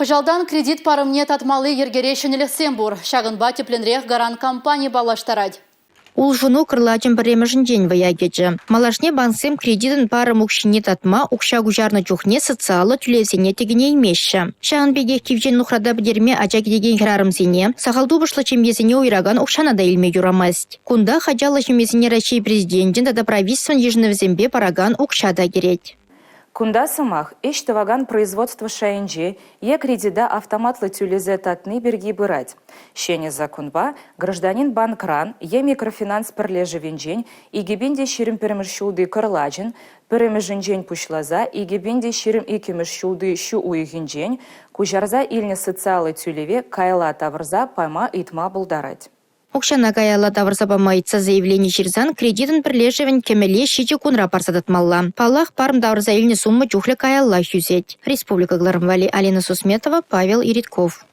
Кӑҫалтан кредит парӑмне татмалли йӗркере ҫӗнӗлӗхсем пур. Ҫакӑнпа тӗплӗнрех Гарант компани паллаштарать. Улшӑну кӑрлачӑн пӗрремӗшӗнчен вӑя кӗчӗ. Малашне банксем кредитӑн парӑм укҫине татма укҫа куҫарнӑ чухне социаллӑ тӳлевсене тӗкӗнеймеҫҫӗ. Ҫавӑн пекех кивҫен нухрата пӗтерме ача кӗтекен хӗрарӑмсене, сахал тупӑшлӑ ҫемьесене уйӑракан укҫана та илме юрамасть. Кунтах ачаллӑ ҫемьесене Раҫҫей Президенчӗн тата правительствӑн йышӑнӑвӗсемпе паракан укҫа та кӗрет. Кунта сӑмах ӗҫ тӑвакан производство шайӗнче е кредита автоматлӑ тӳлесе татни пирки пырать. Ҫӗнӗ законпа гражданин банкран е микрофинанс пӗрлешӗвӗнчен 2021 ҫулти кӑрлачӑн пӗрремӗшӗнчен пуҫласа 2022 ҫулти ҫу уйӑхӗнчен куҫарса илнӗ социаллӑ тӳлеве каялла тавӑрса пама ыйтма пултарать. Укҫана каялла тавӑрса пама ыйтса заявлени ҫырсан кредитӑн пӗрлешӗвӗн кӗмӗле ҫичӗ кунра парса татмалла. Паллах, парӑм тавӑрса илнӗ сумма чухлӗ каяллах ӳсет. Республика кӑларӑм валли Алина Сусметова, Павел Иритков.